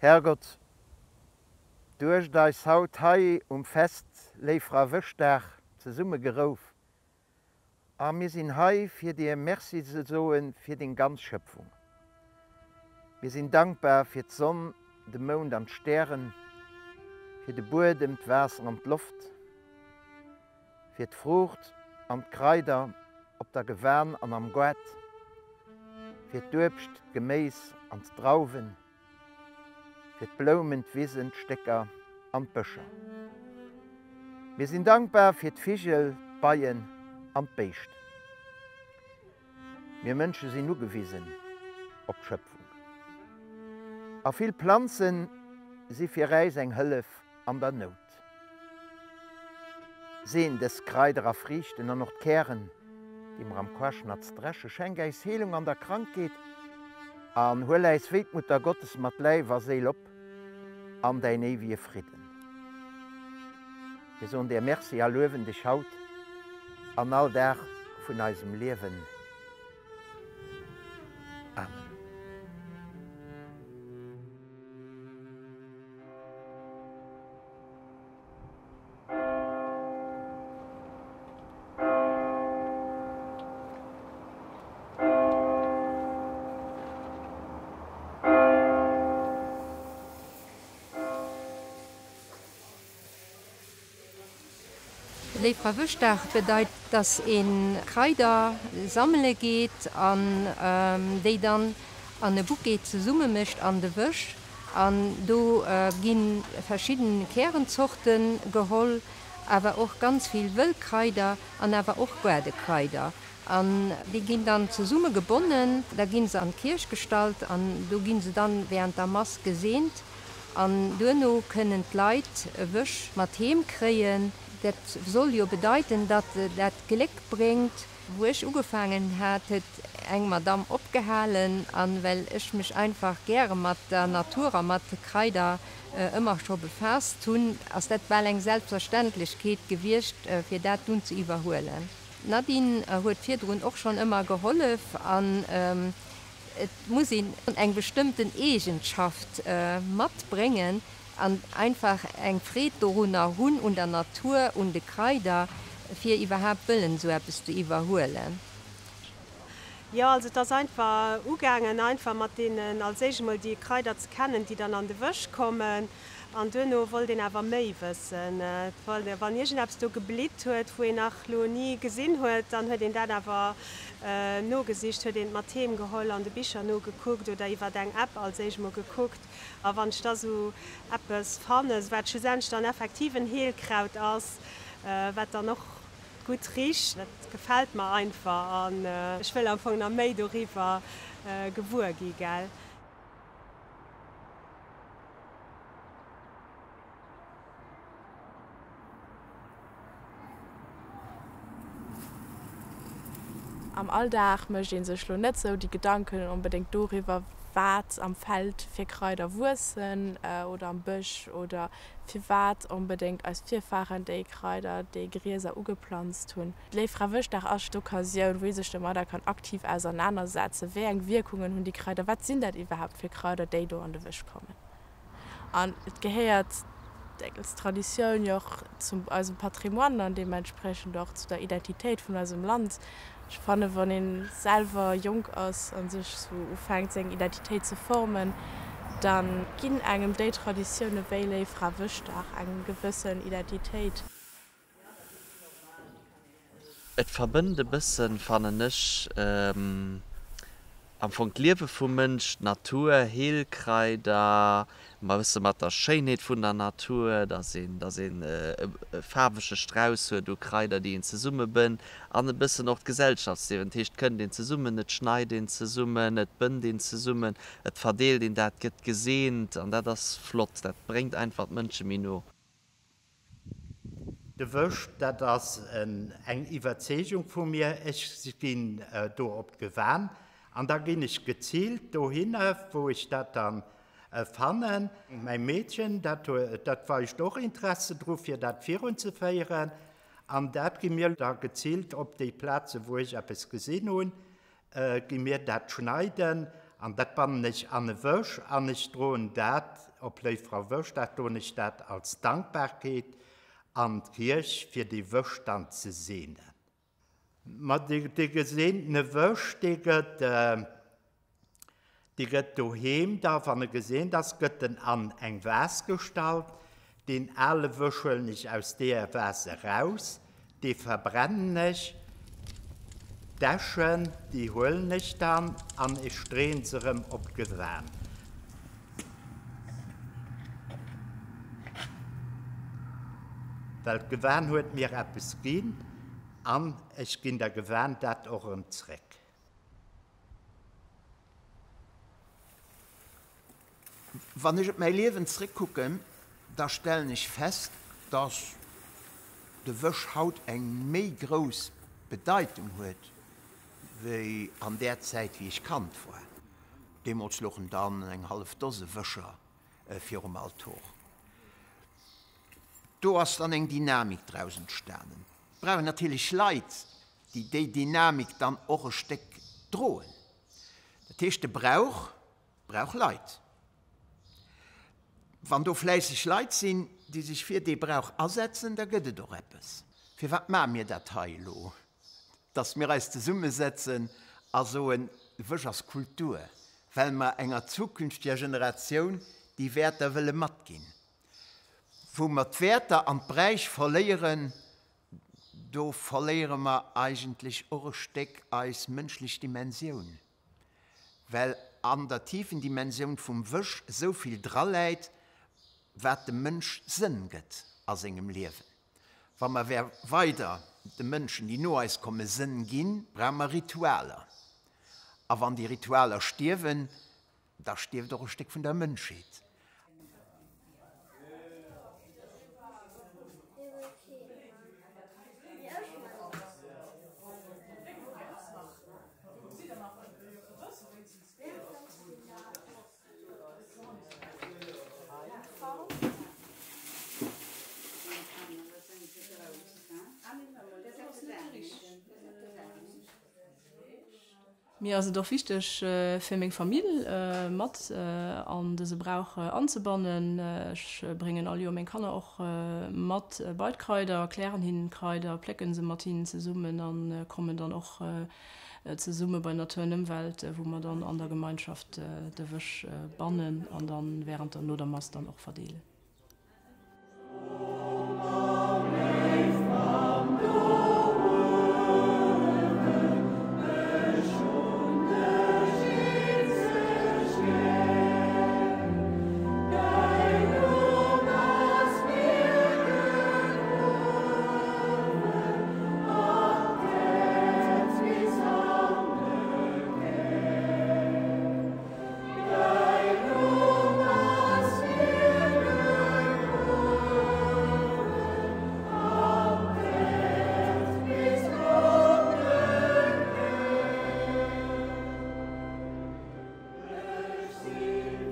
Herrgott, du huest eis haut hei um Fest Léiffrawëschdag zesummegerouf a mir sinn hei fir dir Merci ze soe fir deng ganz Schëpfung. Mir sinn dankbar fir d'Sonn, de Mound an d'Stären, fir de Buedem, d'Waasser an d'Loft, fir d'Fruucht an d'Kraider op der Gewan an am Goart, fir d'Uebst, d'Geméis an d'Drauwen, fir d'Bloumen, d'Wisen, d'Stécker an d'Bëscher. Mir sinn dankbar fir d'Vigel, d'Beien an d'Béischten. Mir Mënsche sinn ugewisen op d'Schëpfung. A vill Planze si fir äis eng Hëllef an der Nout. Seen dës Kraider a Friichten an och d'Kären, déi mer am Quaschnatz dreschen, schenk äis Heelung an der Krankheet an huel äis wéi d'Mutter Gottes mat Läif a Séil op an däin éiwege Fridden. Mir soen dir Merci a luewen dech haut an all Dag vun eisem Liewen. Amen. Léiffrawëschdag bedeit, dass ee Kraider sammele geet an déi dann an e Bouquet zesumme mécht an de Wësch. An do gi verschidden Kärenzorte geholl, awer och ganz vill Wëllkraider an awer och Gaardekraider. An déi ginn dann zesumme gebonnen, da gi se an d'Kierch gestallt an do gi se dann während der Mass geseent. An duerno kënnen d'Leit e Wësch mat heem kréien. Dat soll jo bedeiten, datt dat Gléck bréngt. Wou ech ugefaangen hat, huet eng Madamm opgehalen an well ech mech einfach gäre mat der Natur a mat Kraider ëmmer scho befaasst hunn, ass dat bal eng Selbstverständlechkeet gewiescht, fir dat dunn ze iwwerhuelen. D'Nadine huet virdrun och schonn ëmmer gehollef an et muss een eng bestëmmten Eegenschaft matbréngen, An einfach eng Freed dorunner hunn, un der Natur, un de Kraider, fir iwwerhaapt wëllen esou eppes ze iwwerhuelen. Jo, also et ass einfach ugaangen, einfach mat deenen, als éischt emol déi Kraider ze kennen, déi dann an de Wësch kommen. An duerno wollt een awer méi wëssen. Et wollt, wann iergendeppes do geblitt huet, wou een nach lo ni gesinn huet, dann huet een dat awer nogesicht, huet een et mat heem geholl, an de Bicher nogekuckt oder iwwert eng App als éischt emol gekuckt. A wann ech da sou eppes fannen, wat schlussendlech dann effektiv en Heelkraut ass, wat dann och gutt richt, dat gefält mer einfach an ech wëll am Fong nach méi doriwwer gewuer gi, gell. Am Alldag mécht ee sech lo net sou déi Gedanken onbedéngt doriwwer, wat am Feld fir Kraider wuessen oder am Bësch oder firwat onbedéngt eis Virfahren déi Kraider, déi Grieser ugeplanzt hunn. D'Léiffrawëschdag ass d'Occasioun, wou ee sech domadder kann aktiv ausernanersetzen, wéi eng Wierkungen hunn déi Kraider, wat sinn dat iwwerhaapt fir Kraider, déi do an de Wësch kommen. An et gehéiert als Traditioun jo och zu eisem Patrimoine an deementspriechend och zu der Identitéit vun eisem Land. Ech fannen, wann ee selwer jonk ass a sech sou ufänkt seng Identitéit ze formen, da ginn engem déi Traditioune wéi Léiffrawëschdag eng gewëssen Identitéit. Et verbënnt e bëssen, fannen ech, am Fong d'Liewe vum Mënsch, d'Natur, Heelkraider, ma e bësse mat der Schéinheet vun der Natur, dass een, dass een e faarwege Strauss huet u Kraider, déi een zesummebënnt, an e bëssen och d'Gesellschaftsliewen. Dat heescht, et kënnt een zesummen, et schneit een zesummen, et bënnt een zesummen, et verdeelt een dat, gëtt geseent, an dat ass flott, dat bréngt einfach d'Mënsche méi no. De Wësch, dat ass eng Iwwerzeegung vu mir. Ech ginn do op d'Gewan an da ginn ech geziilt dohinner, wou ech dat da fannen. Mäi Meedchen, dat dat weist och Interesse dru fir dat virunzeféieren an dat gi mir da geziilt op déi Plaze wou ech eppes gesinn hunn, gi mir dat schneiden an dat bannen ech an e Wësch an ech droen dat. Op Léiffrawëschdag doen ech dat als Dankbarkeet an d'Kierch fir dee Wësch dann ze seenen. Ma dee geseentene Wësch, dee gëtt, dee gëtt doheem da, wann e geseent ass, gëtt en an eng Vas gestallt. Deen ale Wësch huelen ech aus deeër Vas eraus, dee verbrennen ech. D'Äschen, déi huelen ech dann an ech streeën se erëm op d'Gewan. Well d'Gewan huet mir eppes ginn an ech ginn der Gewan dat och erëm zréck. Wann ech op mäi Liewen zréckkucken, da stellen ech fest, dass de Wësch haut eng méi grouss Bedeitung huet wéi an där Zäit, wéi ech Kand war. Deemools louchen dann eng hallef Dose Wëscher virum Altor. Do ass dann eng Dynamik draus entstanen. Et brauch een natierlech Leit, déi déi Dynamik dann och e Stéck droen. Dat heescht, de Brauch brauch Leit. Wann do fläisseg Leit sinn, déi sech fir dee Brauch asetzen, da gëtt et och eppes. Firwat maache mir dat hei elo, dass mir eis zesummesetzen a soen, Wësch ass Kultur, well mer enger zukünftiger Generatioun déi Wäerter wëlle matginn. Wou mer d'Wäerter an d'Bräich verléieren, do verléiere mer eigentlech och e Stéck eis mënschlech Dimensioun. Well an der tiefen Dimensioun vum Wësch esou vill draläit, wat dem Mënsch Sënn gëtt a sengem Liewen. Wa mer weider de Mënschen, déi no eis kommen, Sënn ginn, brauche mer Ritualer. A wann déi Ritualer stierwen, da stierft och e Stéck vun der Mënschheet. Mir ass et och wichteg fir meng Famill mat an dëse Brauch anzebannen. Ech bréngen all Joer meng Kanner och mat bei d'Kraider, erklären hinnen d'Kraider, plécken se mat hinnen zesummen a kommen dann och zesumme bei Natur an Ëmwelt, wou mer dann an der Gemeinschaft de Wësch bannen an dann während der no der Mass dann och verdeelen.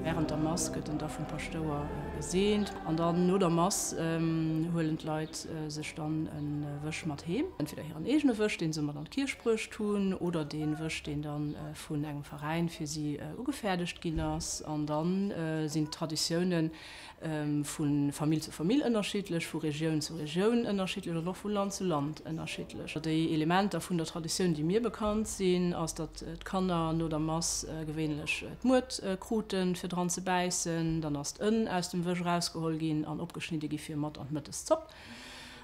Wärend der Mass gëtt en da vum Paschtouer geseent an dann no der Mass huelen d'Leit sech dann e Wësch mat heem. Entweder hiren eegene Wësch, deen se mat an d'Kierch bruecht hunn, oder dee Wësch, deen dann vun engem Veräin fir si ugefäerdegt ginn ass. An da sinn d'Traditioune vu Famill zu Famill ënnerschiddlech, vu Regioun zu Regioun ënnerschiddlech an och vu Land zu Land ënnerschiddlech. Déi Elementer vun der Traditioun, déi mir bekannt sinn, ass, datt d'Kanner no der Mass gewéinlech d'Muert kruten, fir dran ze bäissen. Dann ass d'Ënn aus dem Wësch erausgeholl ginn an opgeschnidde gi fir mat an d'Mëtteszopp.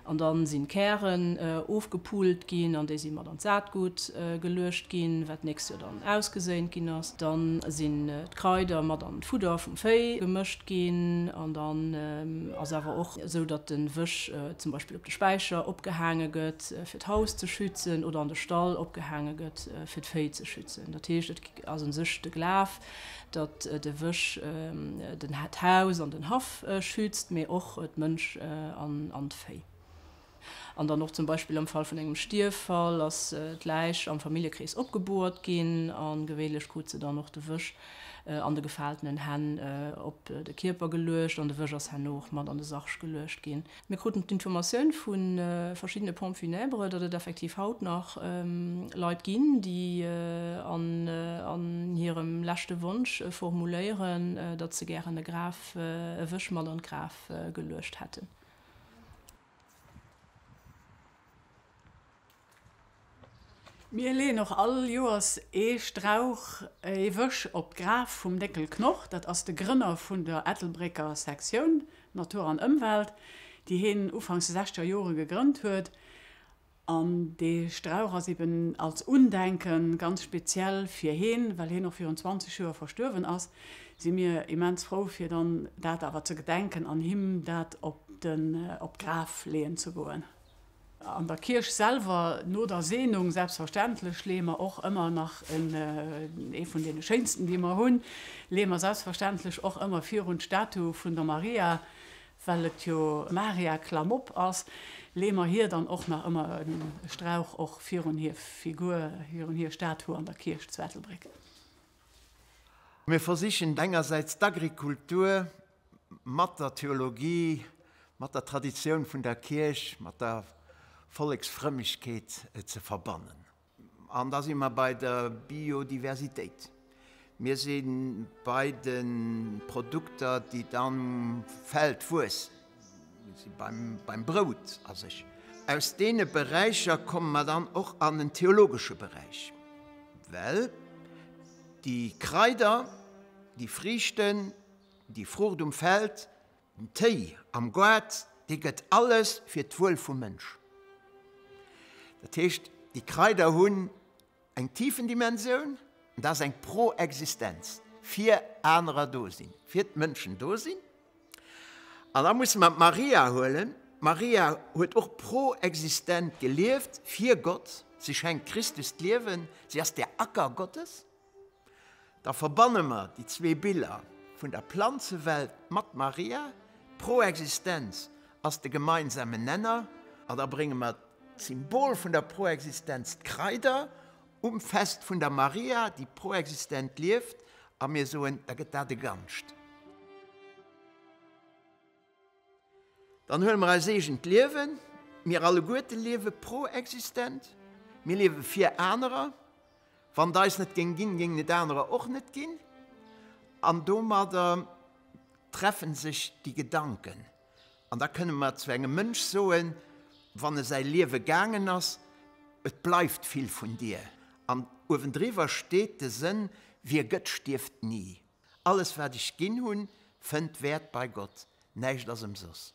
An dann sinn d'Kären ofgepult ginn an déi si mat an d'Saatgut geluecht ginn, wat d'nächst Joer dann ausgeséint ginn ass. Dann sinn d'Kraider mat an d'Fudder vum Véi gemëscht ginn. An dann ass awer och esou, datt de Wësch zum Beispill op de Späicher opgehaange gëtt fir d'Haus ze schützen oder an de Stall opgehaange gëtt fir d'Véi ze schützen. Dat heescht, et ass u sech de Glaf, datt de Wësch den d'Haus an den Haff schützt, mee och d'Mënsch an d'Véi. An dann och zum Beispill am Fall vun engem Stierffall ass d'Läich am Familljekrees opgebohrt ginn a gewéinlech krut se dann och de Wësch an de gefaaltenen Hänn op de Kierper geluecht an de Wësch ass herno och mat an de Sarg geluecht ginn. Mir kruten d'Informatioun vu verschiddene Pompes funèbres, datt et effektiv haut nach Leit ginn, déi an hirem leschte Wonsch formuléieren, datt se gären e Graf, e Wësch mat an d'Graf geluecht hätten. Mir leeën och all Joers ee Strauch, ee Wësch op d'Graf vum Néckel Knorr. Dat ass de Grënner vun der Ettelbrécker Sektioun Natur an Ëmwelt, déi heen ufanks de sechzeger Jore gegrënnt huet. An dee Strauch ass eben als Undenken ganz speziell fir heen, well heen och virun 20 Joer verstuerwen ass, si mir immens frou fir dann dat awer ze gedenken an him dat op den, op d'Graf leeën ze goen. An der Kierch selwer, no der Seenung selbstverständlech, leeë mer och ëmmer nach en, ee vun deene schéinsten, déi mer hunn, leeë mer selbstverständlech och ëmmer virun d'Statu vun der Maria, well et jo Maria Klamop ass, leeë mer hir dann och nach ëmmer e Strauch och virun hir Figur, virun hir Statu an der Kierch zu Ettelbréck. Mir versichen engersäits d'Agrikultur mat der Theologie, mat der Traditioun vun der Kierch, mat der Volleksfrëmmegkeet ze verbannen. An da si mer bei der Biodiversitéit. Mir si bei de Produkter, déi am Feld wuessen. Mir si beim Brout a sech. Aus deene Beräicher komme mer dann och an en theologesche Beräich, well déi Kraider, déi Friichten, déi Fruucht um Feld, Den Téi am Goart, dee gëtt alles fir d'Wuel vum Mënsch. Dat heescht, déi Kraider hunn eng Tiefendimensioun, an dat ass eng Proexistenz, fir anerer do sinn, fir d'Mënschen do sinn. An da musse mer d'Maria huelen. D'Maria huet och proexistent gelieft fir Gott. Si schenkt Christus d'Liewen, si ass der Acker Gottes. Da verbanne mer déi zwee Biller vun der Planzewelt mat Maria, d'Proexistenz ass de gemeinsamen Nenner, a da brénge mer d'Symbol vun der Proexistenz, d'Kraider, um Fest vun der Maria, déi proexistent lieft, a mir soen, da gëtt dat e Ganscht. Dann huele mer eis eegent Liewen. Mir alleguerte liewe proexistent. Mir liewe fir anerer. Wann et eis net géing ginn, géingen et anerer och net ginn. An domadder treffe sech déi Gedanken. An da kënne mer zu engem Mënsch soen, wann e säi Liewe gaangen ass, Et bleift vill vun dir. An uewendriwwer steet de Sënn, Wie gëtt, stierft ni. Alles wat ech ginn hunn, fënnt Wäert bei Gott, näischt ass ëmsoss.